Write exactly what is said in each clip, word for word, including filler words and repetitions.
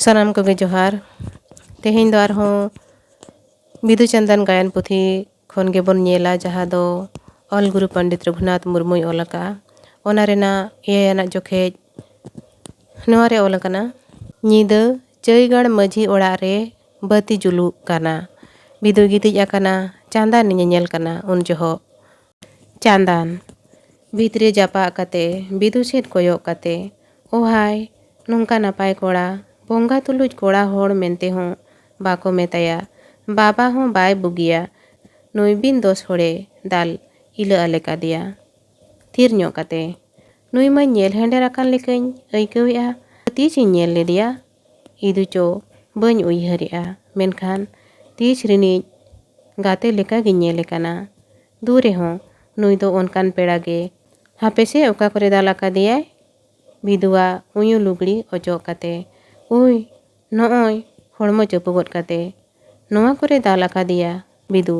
ᱥᱟᱱᱟᱢ ᱠᱚᱜᱮ ᱡᱚᱦᱟᱨ᱾ ᱛᱮᱦᱮᱧ ᱫᱚ ᱟᱨᱦᱚᱸ ᱵᱤᱫᱩ ᱪᱟᱸᱫᱟᱱ ᱜᱟᱭᱟᱱ ᱯᱩᱛᱷᱤ ᱠᱷᱚᱱ ᱜᱮᱵᱚᱱ ᱧᱮᱞᱟ, ᱡᱟᱦᱟᱸ ᱫᱚ ᱚᱞ ᱜᱩᱨᱩ ᱯᱚᱱᱰᱤᱛ ᱨᱚᱜᱷᱩᱱᱟᱛᱷ ᱢᱩᱨᱢᱩᱭ ᱚᱞ ᱟᱠᱟᱫᱼᱟ᱾ ᱚᱱᱟ ᱨᱮᱱᱟᱜ ᱮᱭᱟᱭ ᱟᱱᱟᱜ ᱡᱚᱠᱷᱮᱡ ᱱᱚᱣᱟ ᱨᱮ ᱚᱞ ᱟᱠᱟᱱᱟ, ᱧᱤᱫᱟᱹ ᱪᱟᱹᱭᱜᱟᱲ ᱢᱟᱹᱡᱷᱤ ᱚᱲᱟᱜ ᱨᱮ ᱵᱟᱹᱛᱤ ᱡᱩᱞᱩᱜ ᱠᱟᱱᱟ᱾ ᱵᱤᱫᱩ ᱜᱤᱛᱤᱡ ᱟᱠᱟᱱᱟ, ᱪᱟᱸᱫᱟᱱ ᱧᱮᱧᱮᱞ ᱠᱟᱱᱟ ᱩᱱ ᱡᱚᱦᱚᱜ᱾ ᱪᱟᱸᱫᱟᱱ ᱵᱷᱤᱛ ᱨᱮ ᱡᱟᱯᱟᱜ ᱠᱟᱛᱮ ᱵᱤᱫᱩ ᱥᱮᱫ ᱠᱚᱭᱚᱜ ᱠᱟᱛᱮ, ᱳ ᱦᱟᱭ, ᱱᱚᱝᱠᱟ ᱱᱟᱯᱟᱭ ᱠᱚᱲᱟ, ᱵᱚᱸᱜᱟ ᱛᱩᱞᱩᱡ ᱠᱚᱲᱟ ᱦᱚᱲ ᱢᱮᱱᱛᱮ ᱦᱚᱸ ᱵᱟᱠᱚ ᱢᱮᱛᱟᱭᱟ, ᱵᱟᱵᱟ ᱦᱚᱸ ᱵᱟᱭ ᱵᱩᱜᱤᱭᱟ, ᱱᱩᱭ ᱵᱤᱱ ᱫᱚᱥ ᱦᱚᱲᱮ ᱫᱟᱞ ᱤᱞᱟᱹ ᱟᱞᱮ ᱠᱟᱫᱮᱭᱟ᱾ ᱛᱷᱤᱨ ᱧᱚᱜ ᱠᱟᱛᱮ, ᱱᱩᱭ ᱢᱟᱧ ᱧᱮᱞ ᱦᱮᱸᱰᱮᱨ ᱟᱠᱟᱱ ᱞᱮᱠᱟᱧ ᱟᱹᱭᱠᱟᱹᱣᱮᱫᱼᱟ᱾ ᱛᱤᱥᱤᱧ ᱧᱮᱞ ᱞᱮᱫᱮᱭᱟ? ᱤᱫᱩ ᱪᱚ ᱵᱟᱹᱧ ᱩᱭᱦᱟᱹᱨᱮᱫᱼᱟ, ᱢᱮᱱᱠᱷᱟᱱ ᱛᱤᱥ ᱨᱤᱱᱤᱡ ᱜᱟᱛᱮ ᱞᱮᱠᱟᱜᱮ ᱧᱮᱞᱮ ᱠᱟᱱᱟ᱾ ᱫᱩ ᱨᱮᱦᱚᱸ ᱱᱩᱭ ᱫᱚ ᱚᱱᱠᱟᱱ ᱯᱮᱲᱟ ᱜᱮ᱾ ᱦᱟᱯᱮᱥᱮ ᱚᱠᱟ ᱠᱚᱨᱮ ᱫᱟᱞ ᱟᱠᱟᱫᱮᱭᱟᱭ? ᱵᱤᱫᱩᱣᱟᱜ ᱩᱭᱩ ᱞᱩᱜᱽᱲᱤ ᱚᱪᱚᱜ ᱠᱟᱛᱮ, ᱩᱭ, ᱱᱚᱜᱼᱚᱭ ᱦᱚᱲᱢᱚ ᱪᱟᱹᱯᱩ ᱜᱚᱫ ᱠᱟᱛᱮ, ᱱᱚᱣᱟ ᱠᱚᱨᱮ ᱫᱟᱞ ᱟᱠᱟᱫᱮᱭᱟ ᱵᱤᱫᱩ,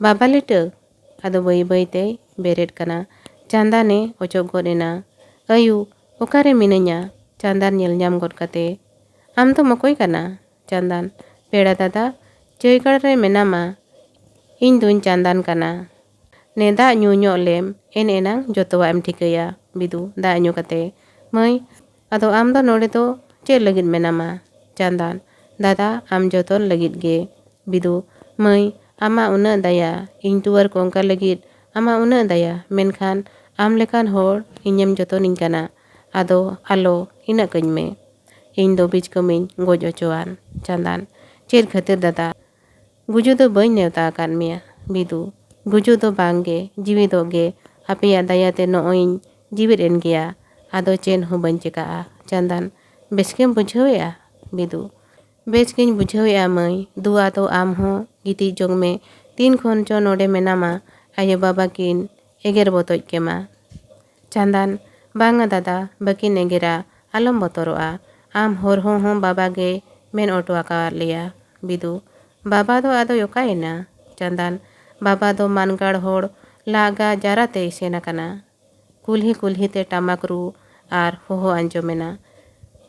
ᱵᱟᱵᱟ ᱞᱤᱴᱟᱹ᱾ ᱟᱫᱚ ᱵᱟᱹᱭ ᱵᱟᱹᱭ ᱛᱮᱭ ᱵᱮᱨᱮᱫ ᱠᱟᱱᱟ᱾ ᱪᱟᱸᱫᱟᱱᱮ ᱚᱪᱚᱜ ᱜᱚᱫ ᱮᱱᱟ᱾ ᱟᱭᱩ, ᱚᱠᱟᱨᱮ ᱢᱤᱱᱟᱹᱧᱟ? ᱪᱟᱸᱫᱟᱱ ᱧᱮᱞ ᱧᱟᱢ ᱜᱚᱫ ᱠᱟᱛᱮ, ᱟᱢ ᱫᱚᱢ ᱚᱠᱚᱭ ᱠᱟᱱᱟ? ᱪᱟᱸᱫᱟᱱ, ᱯᱮᱲᱟ ᱫᱟᱫᱟ, ᱪᱟᱹᱭᱜᱟᱲ ᱨᱮ ᱢᱮᱱᱟᱢᱟ᱾ ᱤᱧ ᱫᱩᱧ ᱪᱟᱸᱫᱟᱱ ᱠᱟᱱᱟ᱾ ᱱᱮ ᱫᱟᱜ ᱧᱩ ᱧᱚᱜ ᱞᱮᱢ, ᱮᱱ ᱮᱱᱟᱝ ᱡᱚᱛᱚᱣᱟᱜ ᱮᱢ ᱴᱷᱤᱠᱟᱹᱭᱟ᱾ ᱵᱤᱫᱩ, ᱫᱟᱜ ᱧᱩ ᱠᱟᱛᱮ, ᱢᱟᱹᱭ, ᱟᱫᱚ ᱟᱢ ᱫᱚ ᱱᱚᱰᱮ ᱫᱚ ᱪᱮᱫ ᱞᱟᱹᱜᱤᱫ ᱢᱮᱱᱟᱢᱟ? ᱪᱟᱸᱫᱟᱱ, ᱫᱟᱫᱟ, ᱟᱢ ᱡᱚᱛᱚᱱ ᱞᱟᱹᱜᱤᱫ ᱜᱮ᱾ ᱵᱤᱫᱩ, ᱢᱟᱹᱭ, ᱟᱢᱟᱜ ᱩᱱᱟᱹᱜ ᱫᱟᱭᱟ, ᱤᱧ ᱴᱩᱣᱟᱹᱨ ᱠᱚᱝᱠᱟ ᱞᱟᱹᱜᱤᱫ ᱟᱢᱟᱜ ᱩᱱᱟᱹᱜ ᱫᱟᱭᱟ, ᱢᱮᱱᱠᱷᱟᱱ ᱟᱢ ᱞᱮᱠᱟᱱ ᱦᱚᱲ ᱤᱧᱮᱢ ᱡᱚᱛᱚᱱᱤᱧ ᱠᱟᱱᱟ᱾ ᱟᱫᱚ ᱟᱞᱚ ᱤᱱᱟᱹᱜ ᱠᱟᱹᱧ ᱢᱮ, ᱤᱧ ᱫᱚ ᱵᱤᱪᱠᱟᱹᱢᱤᱧ ᱜᱚᱡ ᱚᱪᱚᱣᱟᱱ᱾ ᱪᱟᱸᱫᱟᱱ, ᱪᱮᱫ ᱠᱷᱟᱹᱛᱤᱨ ᱫᱟᱫᱟ? ᱜᱩᱡᱩ ᱫᱚ ᱵᱟᱹᱧ ᱱᱮᱣᱛᱟ ᱟᱠᱟᱫ ᱢᱮᱭᱟ᱾ ᱵᱤᱫᱩ, ᱜᱩᱡᱩ ᱫᱚ ᱵᱟᱝ ᱜᱮ, ᱡᱤᱣᱤᱫᱚᱜ ᱜᱮ᱾ ᱟᱯᱮᱭᱟᱜ ᱫᱟᱭᱟᱛᱮ ᱱᱚᱜᱼᱚᱭᱤᱧ ᱡᱤᱣᱤᱫ ᱮᱱ ᱜᱮᱭᱟ, ᱟᱫᱚ ᱪᱮᱫ ᱦᱚᱸ ᱵᱟᱹᱧ ᱪᱮᱠᱟᱜᱼᱟ᱾ ᱪᱟᱸᱫᱟᱱ, ᱵᱮᱥ ᱜᱮᱢ ᱵᱩᱡᱷᱟᱹᱣᱮᱫᱼᱟ? ᱵᱤᱫᱩ, ᱵᱮᱥ ᱜᱤᱧ ᱵᱩᱡᱷᱟᱹᱣᱮᱫᱼᱟ ᱢᱟᱹᱭ᱾ ᱫᱩ, ᱟᱫᱚ ᱟᱢ ᱦᱚᱸ ᱜᱤᱛᱤᱡ ᱡᱚᱝ ᱢᱮ, ᱛᱤᱱ ᱠᱷᱚᱱ ᱪᱚ ᱱᱚᱰᱮ ᱢᱮᱱᱟᱢᱟ, ᱟᱭᱳ ᱵᱟᱵᱟ ᱠᱤᱱ ᱮᱜᱮᱨ ᱵᱚᱛᱚᱡ ᱠᱮᱢᱟ᱾ ᱪᱟᱸᱫᱟᱱ, ᱵᱟᱝᱟ ᱫᱟᱫᱟ, ᱵᱟᱹᱠᱤᱱ ᱮᱜᱮᱨᱟ, ᱟᱞᱚᱢ ᱵᱚᱛᱚᱨᱚᱜᱼᱟ᱾ ᱟᱢ ᱦᱚᱨ ᱦᱚᱸ ᱦᱚᱸ ᱵᱟᱵᱟ ᱜᱮ ᱢᱮᱱ ᱚᱴᱚ ᱟᱠᱟᱣᱟᱫ ᱞᱮᱭᱟ᱾ ᱵᱤᱫᱩ, ᱵᱟᱵᱟ ᱫᱚ ᱟᱫᱚᱭ ᱚᱠᱟᱭᱮᱱᱟ? ᱪᱟᱸᱫᱟᱱ, ᱵᱟᱵᱟ ᱫᱚ ᱢᱟᱱᱜᱟᱲ ᱦᱚᱲ ᱞᱟᱜᱟ ᱡᱟᱨᱟ ᱛᱮᱭ ᱥᱮᱱ ᱟᱠᱟᱱᱟ᱾ ᱠᱩᱞᱦᱤ ᱠᱩᱞᱦᱤ ᱛᱮ ᱴᱟᱢᱟᱠ ᱨᱩ ᱟᱨ ᱦᱚᱦᱚ ᱟᱸᱡᱚᱢᱮᱱᱟ᱾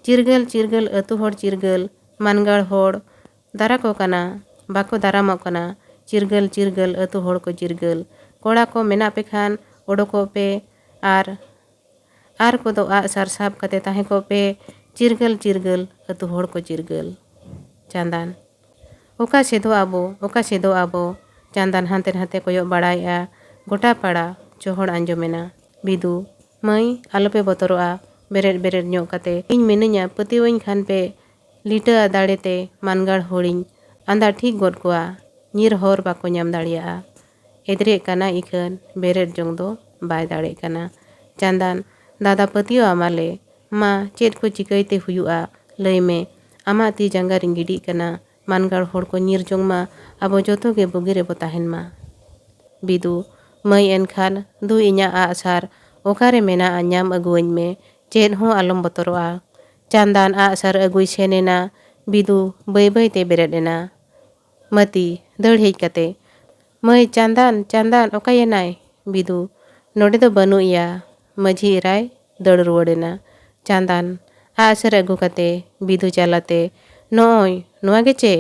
ᱪᱤᱨᱜᱟᱹᱞ ᱪᱤᱨᱜᱟᱹᱞ ᱟᱹᱛᱩ ᱦᱚᱲ ᱪᱤᱨᱜᱟᱹᱞ, ᱢᱟᱱᱜᱟᱲ ᱦᱚᱲ ᱫᱟᱨᱟ ᱠᱚ ᱠᱟᱱᱟ, ᱵᱟᱠᱚ ᱫᱟᱨᱟᱢᱚᱜ ᱠᱟᱱᱟ᱾ ᱪᱤᱨᱜᱟᱹᱞ ᱪᱤᱨᱜᱟᱹᱞ ᱟᱹᱛᱩ ᱦᱚᱲ ᱠᱚ ᱪᱤᱨᱜᱟᱹᱞ, ᱠᱚᱲᱟ ᱠᱚ ᱢᱮᱱᱟᱜ ᱯᱮ ᱠᱷᱟᱱ ᱚᱰᱚᱠᱚᱜ ᱯᱮ, ᱟᱨ ᱟᱨ ᱠᱚᱫᱚ ᱟᱜ ᱥᱟᱨ ᱥᱟᱵ ᱠᱟᱛᱮ ᱛᱟᱦᱮᱸ ᱠᱚᱜ ᱯᱮ᱾ ᱪᱤᱨᱜᱟᱹᱞ ᱪᱤᱨᱜᱟᱹᱞ ᱟᱹᱛᱩ ᱦᱚᱲ ᱠᱚ ᱪᱤᱨᱜᱟᱹᱞ᱾ ᱪᱟᱸᱫᱟᱱ, ᱚᱠᱟ ᱥᱮᱫᱚᱜ ᱟᱵᱚ, ᱚᱠᱟ ᱥᱮᱫᱚᱜ ᱟᱵᱚ? ᱪᱟᱸᱫᱟᱱ ᱦᱟᱱᱛᱮ ᱱᱟᱛᱮ ᱠᱚᱭᱚᱜ ᱵᱟᱲᱟᱭᱮᱜᱼᱟ᱾ ᱜᱚᱴᱟ ᱯᱟᱲᱟ ᱪᱚᱦᱚᱲ ᱟᱸᱡᱚᱢᱮᱱᱟ᱾ ᱵᱤᱫᱩ, ᱢᱟᱹᱭ, ᱟᱞᱚᱯᱮ ᱵᱚᱛᱚᱨᱚᱜᱼᱟ᱾ ᱵᱮᱨᱮᱫ ᱵᱮᱨᱮᱫ ᱧᱚᱜ ᱠᱟᱛᱮ ᱤᱧ ᱢᱤᱱᱟᱹᱧᱟ, ᱯᱟᱹᱛᱭᱟᱹᱣᱟᱹᱧ ᱠᱷᱟᱱ ᱯᱮ, ᱞᱤᱴᱟᱹ ᱟᱜ ᱫᱟᱲᱮ ᱛᱮ ᱢᱟᱱᱜᱟᱲ ᱦᱚᱲᱤᱧ ᱟᱸᱫᱟ ᱴᱷᱤᱠ ᱜᱚᱫ ᱠᱚᱣᱟ᱾ ᱧᱤᱨ ᱦᱚᱨ ᱵᱟᱠᱚ ᱧᱟᱢ ᱫᱟᱲᱮᱭᱟᱜᱼᱟ᱾ ᱮᱫᱽᱨᱮᱜ ᱠᱟᱱᱟ ᱤᱠᱷᱟᱹᱱ, ᱵᱮᱨᱮᱫ ᱡᱚᱝ ᱫᱚ ᱵᱟᱭ ᱫᱟᱲᱮᱜ ᱠᱟᱱᱟ᱾ ᱪᱟᱸᱫᱟᱱ, ᱫᱟᱫᱟ, ᱯᱟᱹᱛᱭᱟᱹᱣ ᱟᱢᱟᱞᱮ᱾ ᱢᱟ, ᱪᱮᱫ ᱠᱚ ᱪᱤᱠᱟᱹᱭ ᱛᱮ ᱦᱩᱭᱩᱜᱼᱟ, ᱞᱟᱹᱭ ᱢᱮ᱾ ᱟᱢᱟᱜ ᱛᱤ ᱡᱟᱸᱜᱟ ᱨᱤᱧ ᱜᱤᱰᱤᱜ ᱠᱟᱱᱟ᱾ ᱢᱟᱱᱜᱟᱲ ᱦᱚᱲ ᱠᱚ ᱧᱤᱨ ᱡᱚᱝ ᱢᱟ, ᱟᱵᱚ ᱡᱚᱛᱚ ᱜᱮ ᱵᱩᱜᱤ ᱨᱮᱵᱚ ᱛᱟᱦᱮᱱ ᱢᱟ᱾ ᱵᱤᱫᱩ, ᱢᱟᱹᱭ, ᱮᱱᱠᱷᱟᱱ ᱫᱩ ᱤᱧᱟᱜ ᱟᱜ ᱥᱟᱨ ᱚᱠᱟᱨᱮ ᱢᱮᱱᱟᱜᱼᱟ, ᱧᱟᱢ ᱟᱹᱜᱩᱣᱟᱹᱧ ᱢᱮ᱾ ᱪᱮᱫ ᱦᱚᱸ ᱟᱞᱚᱢ ᱵᱚᱛᱚᱨᱚᱜᱼᱟ᱾ ᱪᱟᱸᱫᱟᱱ ᱟᱜ ᱥᱟᱨ ᱟᱹᱜᱩᱭ ᱥᱮᱱ ᱮᱱᱟ᱾ ᱵᱤᱫᱩ ᱵᱟᱹᱭ ᱵᱟᱹᱭ ᱛᱮ ᱵᱮᱨᱮᱫ ᱮᱱᱟ᱾ ᱢᱟᱹᱛᱤ, ᱫᱟᱹᱲ ᱦᱮᱡ ᱠᱟᱛᱮ, ᱢᱟᱹᱭ ᱪᱟᱸᱫᱟᱱ, ᱪᱟᱸᱫᱟᱱ, ᱚᱠᱟᱭᱮᱱᱟᱭ? ᱵᱤᱫᱩ, ᱱᱚᱰᱮ ᱫᱚ ᱵᱟᱹᱱᱩᱜ ᱮᱭᱟ᱾ ᱢᱟᱹᱡᱷᱤ ᱮᱨᱟᱭ ᱫᱟᱹᱲ ᱨᱩᱣᱟᱹᱲ ᱮᱱᱟ᱾ ᱪᱟᱸᱫᱟᱱ ᱟᱜ ᱥᱟᱨ ᱟᱹᱜᱩ ᱠᱟᱛᱮ ᱵᱤᱫᱩ ᱪᱟᱞᱟᱛᱮ, ᱱᱚᱜᱼᱚᱭ ᱱᱚᱣᱟ ᱜᱮᱪᱮ?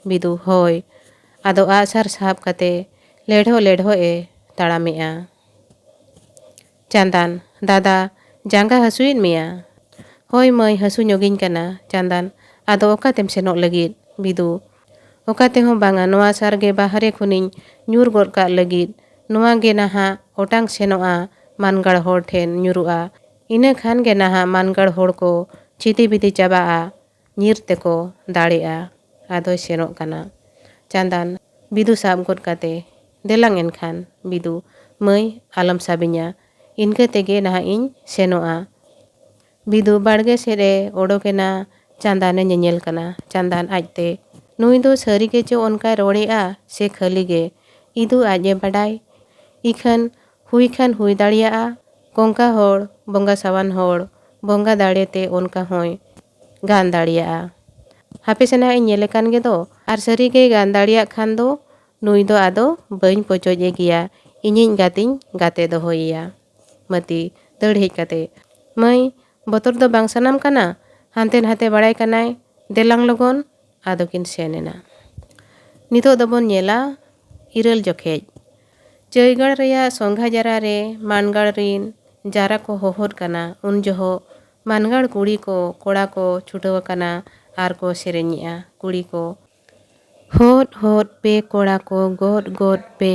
ᱵᱤᱫᱩ, ᱦᱳᱭ᱾ ᱟᱫᱚ ᱟᱜ ᱥᱟᱨ ᱥᱟᱵ ᱠᱟᱛᱮ ᱞᱮᱰᱷᱚ ᱞᱮᱰᱷᱚ ᱮ ᱛᱟᱲᱟᱢᱮᱜᱼᱟ᱾ ᱪᱟᱸᱫᱟᱱ, ᱫᱟᱫᱟ, ᱡᱟᱸᱜᱟ ᱦᱟᱹᱥᱩᱭᱮᱫ ᱢᱮᱭᱟ? ᱦᱳᱭ ᱢᱟᱹᱭ, ᱦᱟᱹᱥᱩ ᱧᱚᱜᱤᱧ ᱠᱟᱱᱟ᱾ ᱪᱟᱸᱫᱟᱱ, ᱟᱫᱚ ᱚᱠᱟᱛᱮᱢ ᱥᱮᱱᱚᱜ ᱞᱟᱹᱜᱤᱫ? ᱵᱤᱫᱩ, ᱚᱠᱟ ᱛᱮᱦᱚᱸ ᱵᱟᱝᱟ, ᱱᱚᱣᱟ ᱥᱟᱨ ᱜᱮ ᱵᱟᱦᱨᱮ ᱠᱷᱚᱱᱤᱧ ᱧᱩᱨ ᱜᱚᱫ ᱠᱟᱜ ᱞᱟᱹᱜᱤᱫ᱾ ᱱᱚᱣᱟ ᱜᱮ ᱱᱟᱦᱟᱜ ᱚᱴᱟᱝ ᱥᱮᱱᱚᱜᱼᱟ, ᱢᱟᱱᱜᱟᱲ ᱦᱚᱲ ᱴᱷᱮᱱ ᱧᱩᱨᱩᱜᱼᱟ᱾ ᱤᱱᱟᱹ ᱠᱷᱟᱱ ᱜᱮ ᱱᱟᱦᱟᱜ ᱢᱟᱱᱜᱟᱲ ᱦᱚᱲ ᱠᱚ ᱪᱷᱤᱛᱤ ᱵᱤᱛᱤ ᱪᱟᱵᱟᱜᱼᱟ, ᱧᱤᱨ ᱛᱮᱠᱚ ᱫᱟᱲᱮᱜᱼᱟ᱾ ᱟᱫᱚᱭ ᱥᱮᱱᱚᱜ ᱠᱟᱱᱟ᱾ ᱪᱟᱸᱫᱟᱱ ᱵᱤᱫᱩ ᱥᱟᱵ ᱜᱚᱫ ᱠᱟᱛᱮ, ᱫᱮᱞᱟᱝ ᱮᱱᱠᱷᱟᱱ᱾ ᱵᱤᱫᱩ, ᱢᱟᱹᱭ, ᱟᱞᱚᱢ ᱥᱟᱵᱤᱧᱟ, ᱤᱱᱠᱟᱹ ᱛᱮᱜᱮ ᱱᱟᱦᱟᱜ ᱤᱧ ᱥᱮᱱᱚᱜᱼᱟ᱾ ᱵᱤᱫᱩ ᱵᱟᱲᱜᱮ ᱥᱮᱫ ᱮ ᱚᱰᱚᱠ ᱮᱱᱟ᱾ ᱪᱟᱸᱫᱟᱱᱮ ᱧᱮᱧᱮᱞ ᱠᱟᱱᱟ᱾ ᱪᱟᱸᱫᱟᱱ ᱟᱡᱛᱮ, ᱱᱩᱭ ᱫᱚ ᱥᱟᱹᱨᱤ ᱜᱮ ᱪᱚ ᱚᱱᱠᱟᱭ ᱨᱚᱲᱮᱜᱼᱟ ᱥᱮ ᱠᱷᱟᱹᱞᱤ ᱜᱮ? ᱤᱫᱩ ᱟᱡ ᱮ ᱵᱟᱰᱟᱭ᱾ ᱤᱠᱷᱟᱹᱱ ᱦᱩᱭ ᱠᱷᱟᱱ ᱦᱩᱭ ᱫᱟᱲᱮᱭᱟᱜᱼᱟ, ᱠᱚᱝᱠᱟ ᱦᱚᱲ, ᱵᱚᱸᱜᱟ ᱥᱟᱣᱟᱱ ᱦᱚᱲ, ᱵᱚᱸᱜᱟ ᱫᱟᱲᱮ ᱛᱮ ᱚᱱᱠᱟ ᱦᱚᱸᱭ ᱜᱟᱱ ᱫᱟᱲᱮᱭᱟᱜᱼᱟ᱾ ᱦᱟᱯᱮ ᱥᱮ ᱱᱟᱦᱟᱜ ᱤᱧ ᱧᱮᱞᱮ ᱠᱟᱱ ᱜᱮᱫᱚ, ᱟᱨ ᱥᱟᱹᱨᱤ ᱜᱮᱭ ᱜᱟᱱ ᱫᱟᱲᱮᱭᱟᱜ ᱠᱷᱟᱱ ᱫᱚ ᱱᱩᱭ ᱫᱚ ᱟᱫᱚ ᱵᱟᱹᱧ ᱯᱚᱪᱚᱡ ᱮ ᱜᱮᱭᱟ, ᱤᱧᱤᱡ ᱜᱟᱛᱮᱧ ᱜᱟᱛᱮ ᱫᱚᱦᱚᱭᱮᱭᱟ᱾ ᱢᱟᱹᱛᱤ, ᱫᱟᱹᱲ ᱦᱮᱡ ᱠᱟᱛᱮ, ᱢᱟᱹᱭ, ᱵᱚᱛᱚᱨ ᱫᱚ ᱵᱟᱝ ᱥᱟᱱᱟᱢ ᱠᱟᱱᱟ? ᱦᱟᱱᱛᱮ ᱱᱟᱛᱮ ᱵᱟᱲᱟᱭ ᱠᱟᱱᱟᱭ, ᱫᱮᱞᱟᱝ ᱞᱚᱜᱚᱱ᱾ ᱟᱫᱚ ᱠᱤᱱ ᱥᱮᱱ ᱮᱱᱟ᱾ ᱱᱤᱛᱚᱜ ᱫᱚᱵᱚᱱ ᱧᱮᱞᱟ ᱤᱨᱟᱹᱞ ᱡᱚᱠᱷᱮᱡ᱾ ᱪᱟᱹᱭᱜᱟᱲ ᱨᱮᱭᱟᱜ ᱥᱚᱸᱜᱷᱟ ᱡᱟᱨᱟ ᱨᱮ ᱢᱟᱱᱜᱟᱲ ᱨᱤᱱ ᱡᱟᱨᱟ ᱠᱚ ᱦᱚᱦᱚᱫ ᱠᱟᱱᱟ᱾ ᱩᱱ ᱡᱚᱦᱚᱜ ᱢᱟᱱᱜᱟᱲ ᱠᱩᱲᱤ ᱠᱚ ᱠᱚᱲᱟ ᱠᱚ ᱪᱷᱩᱴᱟᱹᱣ ᱟᱠᱟᱱᱟ ᱟᱨ ᱠᱚ ᱥᱮᱨᱮᱧᱮᱜᱼᱟ᱾ ᱠᱩᱲᱤ ᱠᱚ, ᱦᱚᱫ ᱦᱚᱫ ᱯᱮ ᱠᱚᱲᱟ ᱠᱚ ᱜᱚᱫ ᱜᱚᱫ ᱯᱮ,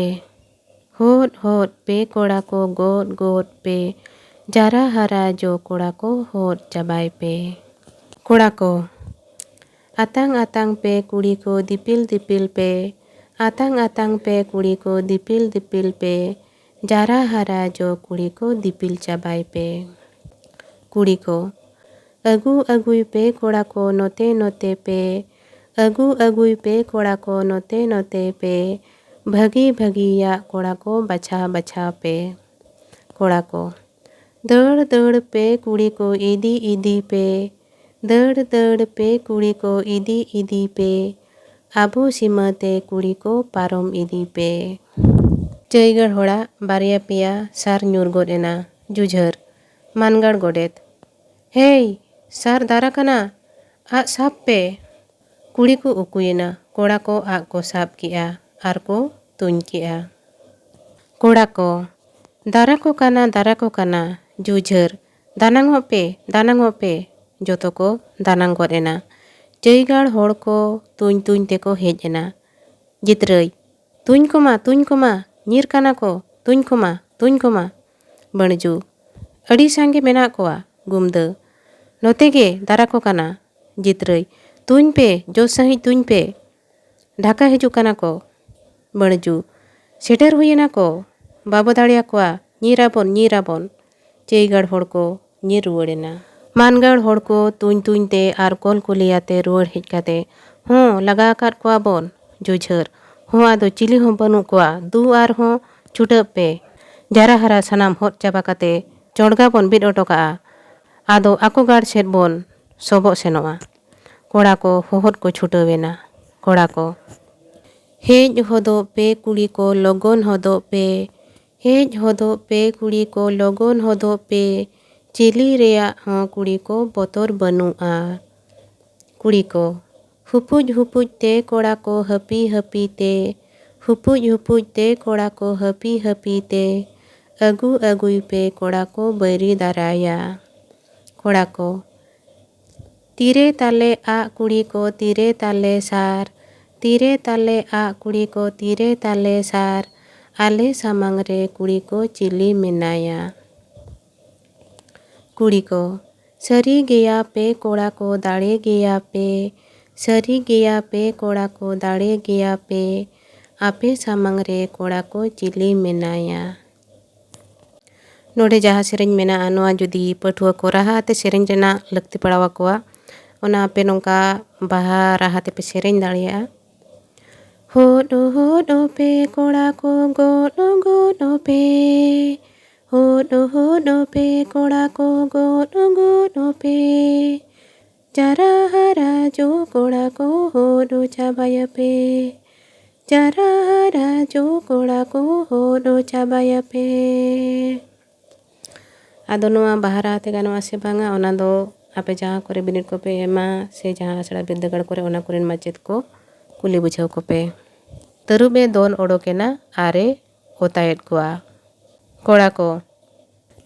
ᱦᱚᱫ ᱦᱚᱫ ᱯᱮ ᱠᱚᱲᱟ ᱠᱚ ᱜᱚᱫ ᱜᱚᱫ ᱯᱮ, ᱡᱟᱨᱟ ᱦᱟᱨᱟ ᱡᱚ ᱠᱚᱲᱟ ᱠᱚ ᱦᱚᱫ ᱪᱟᱵᱟᱭ ᱯᱮ᱾ ᱠᱚᱲᱟ ᱠᱚ, ᱟᱛᱟᱝ ᱟᱛᱟᱝ ᱯᱮ ᱠᱩᱲᱤ ᱠᱚ ᱫᱤᱯᱤᱞ ᱫᱤᱯᱤᱞ ᱯᱮ, ᱟᱛᱟᱝ ᱟᱛᱟᱝ ᱯᱮ ᱠᱩᱲᱤ ᱠᱚ ᱫᱤᱯᱤᱞ ᱫᱤᱯᱤᱞ ᱯᱮ, ᱡᱟᱨᱟ ᱦᱟᱨᱟ ᱡᱚ ᱠᱩᱲᱤ ᱠᱚ ᱫᱤᱯᱤᱞ ᱪᱟᱵᱟᱭ ᱯᱮ᱾ ᱠᱩᱲᱤ ᱠᱚ, ᱟᱹᱜᱩ ᱟᱹᱜᱩᱭ ᱯᱮ ᱠᱚᱲᱟ ᱠᱚ ᱱᱚᱛᱮ ᱱᱚᱛᱮ ᱯᱮ, ᱟᱹᱜᱩ ᱟᱹᱜᱩᱭ ᱯᱮ ᱠᱚᱲᱟ ᱠᱚ ᱱᱚᱛᱮ ᱱᱚᱛᱮ ᱯᱮ, ᱵᱷᱟᱹᱜᱤ ᱵᱷᱟᱹᱜᱤᱭᱟᱜ ᱠᱚᱲᱟ ᱠᱚ ᱵᱟᱪᱷᱟᱣ ᱵᱟᱪᱷᱟᱣ ᱯᱮ᱾ ᱠᱚᱲᱟ ᱠᱚ, ᱫᱟᱹᱲ ᱫᱟᱹᱲ ᱯᱮ ᱠᱩᱲᱤ ᱠᱚ ᱤᱫᱤ ᱤᱫᱤ ᱯᱮ, ᱫᱟᱹᱲ ᱫᱟᱹᱲ ᱯᱮ ᱠᱩᱲᱤ ᱠᱚ ᱤᱫᱤ ᱤᱫᱤ ᱯᱮ, ᱟᱵᱚ ᱥᱤᱢᱟᱹ ᱛᱮ ᱠᱩᱲᱤ ᱠᱚ ᱯᱟᱨᱚᱢ ᱤᱫᱤ ᱯᱮ᱾ ᱪᱟᱹᱭᱜᱟᱲ ᱦᱚᱲᱟᱜ ᱵᱟᱨᱭᱟ ᱯᱮᱭᱟ ᱥᱟᱨ ᱧᱩᱨ ᱜᱚᱫ ᱮᱱᱟ᱾ ᱡᱩᱡᱷᱟᱹᱨ, ᱢᱟᱱᱜᱟᱲ ᱜᱚᱰᱮᱛ, ᱦᱮᱭ, ᱥᱟᱨ ᱫᱟᱨᱟ ᱠᱟᱱᱟ, ᱟᱜ ᱥᱟᱵ ᱯᱮ᱾ ᱠᱩᱲᱤ ᱠᱚ ᱩᱠᱩᱭᱮᱱᱟ, ᱠᱚᱲᱟ ᱠᱚ ᱟᱜ ᱠᱚ ᱥᱟᱵ ᱠᱮᱜᱼᱟ ᱟᱨ ᱠᱚ ᱛᱩᱧ ᱠᱮᱜᱼᱟ᱾ ᱠᱚᱲᱟ ᱠᱚ, ᱫᱟᱨᱟ ᱠᱚ ᱠᱟᱱᱟ, ᱫᱟᱨᱟ ᱠᱚ ᱠᱟᱱᱟ᱾ ᱡᱩᱡᱷᱟᱹᱨ, ᱫᱟᱱᱟᱝᱚᱜ ᱯᱮ, ᱫᱟᱱᱟᱝᱚᱜ ᱯᱮ᱾ ᱡᱚᱛᱚ ᱠᱚ ᱫᱟᱱᱟᱝ ᱜᱚᱫ ᱮᱱᱟ᱾ ᱪᱟᱹᱭᱜᱟᱲ ᱦᱚᱲ ᱠᱚ ᱛᱩᱧ ᱛᱩᱧ ᱛᱮᱠᱚ ᱦᱮᱡ ᱮᱱᱟ᱾ ᱡᱤᱛᱨᱟᱹᱭ, ᱛᱩᱧ ᱠᱚᱢᱟ, ᱛᱩᱧ ᱠᱚᱢᱟ, ᱧᱤᱨ ᱠᱟᱱᱟ ᱠᱚ, ᱛᱩᱧ ᱠᱚᱢᱟ, ᱛᱩᱧ ᱠᱚᱢᱟ᱾ ᱵᱟᱹᱬᱡᱩ, ᱟᱹᱰᱤ ᱥᱟᱸᱜᱮ ᱢᱮᱱᱟᱜ ᱠᱚᱣᱟ᱾ ᱜᱩᱢᱫᱟᱹ, ᱱᱚᱛᱮ ᱜᱮ ᱫᱟᱨᱟ ᱠᱚ ᱠᱟᱱᱟ᱾ ᱡᱤᱛᱨᱟᱹᱭ, ᱛᱩᱧ ᱯᱮ, ᱡᱳᱨ ᱥᱟᱺᱦᱤᱡ ᱛᱩᱧ ᱯᱮ᱾ ᱰᱷᱟᱠᱟ ᱦᱤᱡᱩᱜ ᱠᱟᱱᱟ ᱠᱚ᱾ ᱵᱟᱹᱬᱡᱩ, ᱥᱮᱴᱮᱨ ᱦᱩᱭᱮᱱᱟ ᱠᱚ᱾ ᱵᱟᱵᱚ ᱫᱟᱲᱮᱭᱟᱠᱚᱣᱟ, ᱧᱤᱨ ᱟᱵᱚᱱ, ᱧᱤᱨ ᱟᱵᱚᱱ᱾ ᱪᱟᱹᱭᱜᱟᱲ ᱦᱚᱲ ᱠᱚ ᱧᱤᱨ ᱨᱩᱣᱟᱹᱲ ᱮᱱᱟ᱾ ᱢᱟᱱᱜᱟᱲ ᱦᱚᱲ ᱠᱚ ᱛᱩᱧ ᱛᱩᱧ ᱛᱮ ᱟᱨ ᱠᱚᱞ ᱠᱚᱞᱤᱭᱟᱛᱮ ᱨᱩᱣᱟᱹᱲ ᱦᱮᱡ ᱠᱟᱛᱮ, ᱦᱚᱸ, ᱞᱟᱜᱟ ᱟᱠᱟᱫ ᱠᱚᱣᱟ ᱵᱚᱱ᱾ ᱡᱩᱡᱷᱟᱹᱨ, ᱦᱚᱸ, ᱟᱫᱚ ᱪᱤᱞᱤ ᱦᱚᱸ ᱵᱟᱹᱱᱩᱜ ᱠᱚᱣᱟ᱾ ᱫᱩ ᱟᱨᱦᱚᱸ ᱪᱷᱩᱴᱟᱹᱜ ᱯᱮ᱾ ᱡᱟᱨᱟ ᱦᱟᱨᱟ ᱥᱟᱱᱟᱢ ᱦᱚᱫ ᱪᱟᱵᱟ ᱠᱟᱛᱮ ᱪᱚᱲᱜᱟ ᱵᱚᱱ ᱵᱤᱫ ᱚᱴᱚ ᱠᱟᱜᱼᱟ᱾ ᱟᱫᱚ ᱟᱠᱚ ᱜᱟᱲ ᱥᱮᱫ ᱵᱚᱱ ᱥᱚᱵᱚᱜ ᱥᱮᱱᱚᱜᱼᱟ᱾ ᱠᱚᱲᱟ ᱠᱚ ᱦᱚᱦᱚᱫ ᱠᱚ ᱪᱷᱩᱴᱟᱹᱣ ᱮᱱᱟ᱾ ᱠᱚᱲᱟ ᱠᱚ, ᱦᱮᱡ ᱦᱚᱫᱚᱜ ᱯᱮ ᱠᱩᱲᱤ ᱠᱚ ᱞᱚᱜᱚᱱ ᱦᱚᱫᱚᱜ ᱯᱮ, ᱦᱮᱡ ᱦᱚᱫᱚᱜ ᱯᱮ ᱠᱩᱲᱤ ᱠᱚ ᱞᱚᱜᱚᱱ ᱦᱚᱫᱚᱜ ᱯᱮ, ᱪᱤᱞᱤ ᱨᱮᱭᱟᱜ ᱦᱚᱸ ᱠᱩᱲᱤ ᱠᱚ ᱵᱚᱛᱚᱨ ᱵᱟᱹᱱᱩᱜᱼᱟ᱾ ᱠᱩᱲᱤ ᱠᱚ, ᱦᱩᱯᱩᱡ ᱦᱩᱯᱩᱡ ᱛᱮ ᱠᱚᱲᱟ ᱠᱚ ᱦᱟᱹᱯᱤ ᱦᱟᱹᱯᱤ ᱛᱮ, ᱦᱩᱯᱩᱡ ᱦᱩᱯᱩᱡ ᱛᱮ ᱠᱚᱲᱟ ᱠᱚ ᱦᱟᱹᱯᱤ ᱦᱟᱹᱯᱤ ᱛᱮ, ᱟᱹᱜᱩ ᱟᱹᱜᱩᱭ ᱯᱮ ᱠᱚᱲᱟ ᱠᱚ ᱵᱟᱹᱭᱨᱤ ᱫᱟᱨᱟᱭᱟ᱾ ᱠᱚᱲᱟ ᱠᱚ, ᱛᱤᱨᱮ ᱛᱟᱞᱮ ᱟᱜ ᱠᱩᱲᱤ ᱠᱚ ᱛᱤᱨᱮ ᱛᱟᱞᱮ ᱥᱟᱨ, ᱛᱤᱨᱮ ᱛᱟᱞᱮ ᱟᱜ ᱠᱩᱲᱤ ᱠᱚ ᱛᱤᱨᱮ ᱛᱟᱞᱮ ᱥᱟᱨ, ᱟᱞᱮ ᱥᱟᱢᱟᱝ ᱨᱮ ᱠᱩᱲᱤ ᱠᱚ ᱪᱤᱞᱤ ᱢᱮᱱᱟᱭᱟ᱾ ᱠᱩᱲᱤ ᱠᱚ, ᱥᱟᱹᱨᱤ ᱜᱮᱭᱟ ᱯᱮ ᱠᱚᱲᱟ ᱠᱚ ᱫᱟᱲᱮ ᱜᱮᱭᱟ ᱯᱮ, ᱥᱟᱹᱨᱤ ᱜᱮᱭᱟ ᱯᱮ ᱠᱚᱲᱟ ᱠᱚ ᱫᱟᱲᱮ ᱜᱮᱭᱟ ᱯᱮ, ᱟᱯᱮ ᱥᱟᱢᱟᱝ ᱨᱮ ᱠᱚᱲᱟ ᱠᱚ ᱪᱤᱞᱤ ᱢᱮᱱᱟᱭᱟ᱾ ᱱᱚᱰᱮ ᱡᱟᱦᱟᱸ ᱥᱮᱨᱮᱧ ᱢᱮᱱᱟᱜᱼᱟ, ᱱᱚᱣᱟ ᱡᱩᱫᱤ ᱯᱟᱹᱴᱷᱩᱣᱟᱹ ᱠᱚ ᱨᱟᱦᱟ ᱟᱛᱮ ᱥᱮᱨᱮᱧ ᱨᱮᱱᱟᱜ ᱞᱟᱹᱠᱛᱤ ᱯᱟᱲᱟᱣ ᱟᱠᱚᱣᱟ, ᱚᱱᱟ ᱟᱯᱮ ᱱᱚᱝᱠᱟ ᱵᱟᱦᱟ ᱨᱟᱦᱟ ᱛᱮᱯᱮ ᱥᱮᱨᱮᱧ ᱫᱟᱲᱮᱭᱟᱜᱼᱟ᱾ ᱦᱳᱰ ᱦᱳᱰ ᱯᱮ ᱠᱚᱲᱟ ᱠᱚ ᱜᱚᱰ ᱜᱚᱰ ᱯᱮ, ᱦᱳᱰ ᱦᱳᱰ ᱯᱮ ᱠᱚᱲᱟ ᱠᱚ ᱜᱚᱰ ᱜᱚᱰ ᱯᱮ, ᱪᱟᱨᱟ ᱦᱟᱨᱟ ᱡᱚ ᱠᱚᱲᱟ ᱠᱚ ᱦᱳᱰ ᱪᱟᱵᱟᱭᱟᱯᱮ, ᱪᱟᱨᱟ ᱦᱟᱨᱟ ᱡᱚ ᱠᱚᱲᱟ ᱠᱚ ᱦᱳᱰ ᱪᱟᱵᱟᱭᱟᱯᱮ᱾ ᱟᱫᱚ ᱱᱚᱣᱟ ᱵᱟᱦᱟ ᱨᱟᱦᱟ ᱛᱮ ᱜᱟᱱᱚᱜᱼᱟ ᱥᱮ ᱵᱟᱝᱟ, ᱚᱱᱟ ᱫᱚ ᱟᱯᱮ ᱡᱟᱦᱟᱸ ᱠᱚᱨᱮ ᱵᱤᱱᱤᱰ ᱠᱚᱯᱮ ᱮᱢᱟ ᱥᱮ ᱡᱟᱦᱟᱸ ᱟᱥᱲᱟ ᱵᱤᱨᱫᱟᱹᱜᱟᱲ ᱠᱚᱨᱮ, ᱚᱱᱟ ᱠᱚᱨᱮᱱ ᱢᱟᱪᱮᱫ ᱠᱚ ᱠᱩᱞᱤ ᱵᱩᱡᱷᱟᱹᱣ ᱠᱚᱯᱮ᱾ ᱛᱟᱹᱨᱩᱵ ᱮ ᱫᱚᱱ ᱚᱰᱚᱠᱮᱱᱟ ᱟᱨ ᱮ ᱚᱛᱟᱭᱮᱫ ᱠᱚᱣᱟ᱾ ᱠᱚᱲᱟ ᱠᱚ,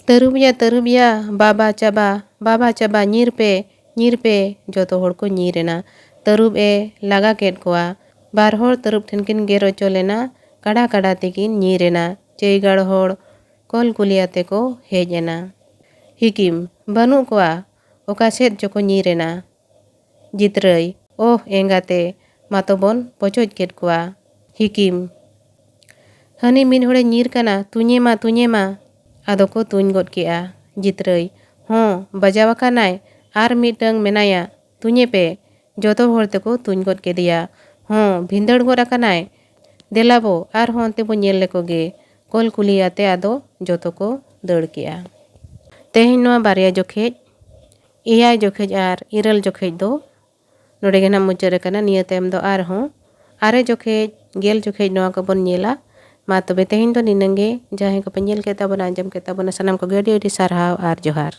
ᱛᱟᱹᱨᱩᱵ ᱭᱟ, ᱛᱟᱹᱨᱩᱵ ᱭᱟ, ᱵᱟᱵᱟ ᱪᱟᱵᱟ, ᱵᱟᱵᱟ ᱪᱟᱵᱟ, ᱧᱤᱨ ᱯᱮ, ᱧᱤᱨ ᱯᱮ᱾ ᱡᱚᱛᱚ ᱦᱚᱲ ᱠᱚ ᱧᱤᱨ ᱮᱱᱟ᱾ ᱛᱟᱹᱨᱩᱵ ᱮ ᱞᱟᱜᱟ ᱠᱮᱫ ᱠᱚᱣᱟ᱾ ᱵᱟᱨ ᱦᱚᱲ ᱛᱟᱹᱨᱩᱵ ᱴᱷᱮᱱ ᱠᱤᱱ ᱜᱮᱨ ᱦᱚᱪᱚ ᱞᱮᱱᱟ᱾ ᱠᱟᱰᱟ ᱠᱟᱰᱟ ᱛᱮᱠᱤᱱ ᱧᱤᱨ ᱮᱱᱟ᱾ ᱪᱟᱹᱭᱜᱟᱲ ᱦᱚᱲ ᱠᱚᱞ ᱠᱩᱞᱤ ᱟᱛᱮ ᱠᱚ ᱦᱮᱡ ᱮᱱᱟ᱾ ᱦᱤᱠᱤᱢ, ᱵᱟᱹᱱᱩᱜ ᱠᱚᱣᱟ, ᱚᱠᱟ ᱥᱮᱫ ᱪᱚᱠᱚ ᱧᱤᱨ ᱮᱱᱟ᱾ ᱡᱤᱛᱨᱟᱹᱭ, ᱳᱦ ᱮᱸᱜᱟᱛᱮ, ᱢᱟᱛᱚ ᱵᱚᱱ ᱯᱚᱪᱚᱡ ᱠᱮᱫ ᱠᱚᱣᱟ᱾ ᱦᱤᱠᱤᱢ, ᱦᱟᱹᱱᱤ ᱢᱤᱫ ᱦᱚᱲᱮ ᱧᱤᱨ ᱠᱟᱱᱟ, ᱛᱩᱧᱮ ᱢᱟ, ᱛᱩᱧᱮ ᱢᱟ᱾ ᱟᱫᱚ ᱠᱚ ᱛᱩᱧ ᱜᱚᱫ ᱠᱮᱜᱼᱟ᱾ ᱡᱤᱛᱨᱟᱹᱭ, ᱦᱚᱸ, ᱵᱟᱡᱟᱣ ᱟᱠᱟᱱᱟᱭ, ᱟᱨ ᱢᱤᱫᱴᱟᱹᱝ ᱢᱮᱱᱟᱭᱟ, ᱛᱩᱧᱮ ᱯᱮ᱾ ᱡᱚᱛᱚ ᱦᱚᱲ ᱛᱮᱠᱚ ᱛᱩᱧ ᱜᱚᱫ ᱠᱮᱫᱮᱭᱟ᱾ ᱦᱚᱸ, ᱵᱷᱤᱸᱫᱟᱹᱲ ᱜᱚᱫ ᱟᱠᱟᱱᱟᱭ᱾ ᱫᱮᱞᱟ ᱵᱚ, ᱟᱨᱦᱚᱸ ᱚᱱᱛᱮ ᱵᱚ ᱧᱮᱞ ᱞᱮᱠᱚ ᱜᱮ᱾ ᱠᱚᱞ ᱠᱩᱞᱤ ᱟᱛᱮ ᱟᱫᱚ ᱡᱚᱛᱚ ᱠᱚ ᱫᱟᱹᱲ ᱠᱮᱜᱼᱟ᱾ ᱛᱮᱦᱮᱧ ᱱᱚᱣᱟ ᱵᱟᱨᱭᱟ ᱡᱚᱠᱷᱮᱡ, ᱮᱭᱟᱭ ᱡᱚᱠᱷᱮᱡ ᱟᱨ ᱤᱨᱟᱹᱞ ᱡᱚᱠᱷᱮᱡ ᱫᱚ ᱱᱚᱰᱮ ᱜᱮ ᱱᱟᱦᱟᱜ ᱢᱩᱪᱟᱹᱫ ᱟᱠᱟᱱᱟ᱾ ᱱᱤᱭᱟᱹ ᱛᱟᱭᱚᱢ ᱫᱚ ᱟᱨᱦᱚᱸ ᱟᱨᱮ ᱡᱚᱠᱷᱮᱡ, ᱜᱮᱞ ᱡᱚᱠᱷᱮᱡ ᱱᱚᱣᱟ ᱠᱚᱵᱚᱱ ᱧᱮᱞᱟ᱾ ᱢᱟ ᱛᱚᱵᱮ ᱛᱮᱦᱮᱧ ᱫᱚ ᱱᱤᱱᱟᱹᱝ ᱜᱮ᱾ ᱡᱟᱦᱟᱸᱭ ᱠᱚᱯᱮ ᱧᱮᱞ ᱠᱮᱫ ᱛᱟᱵᱚᱱᱟ, ᱟᱸᱡᱚᱢ ᱠᱮᱫ ᱛᱟᱵᱚᱱᱟ, ᱥᱟᱱᱟᱢ ᱠᱚᱜᱮ ᱟᱹᱰᱤ ᱟᱹᱰᱤ ᱥᱟᱨᱦᱟᱣ ᱟᱨ ᱡᱚᱦᱟᱨ᱾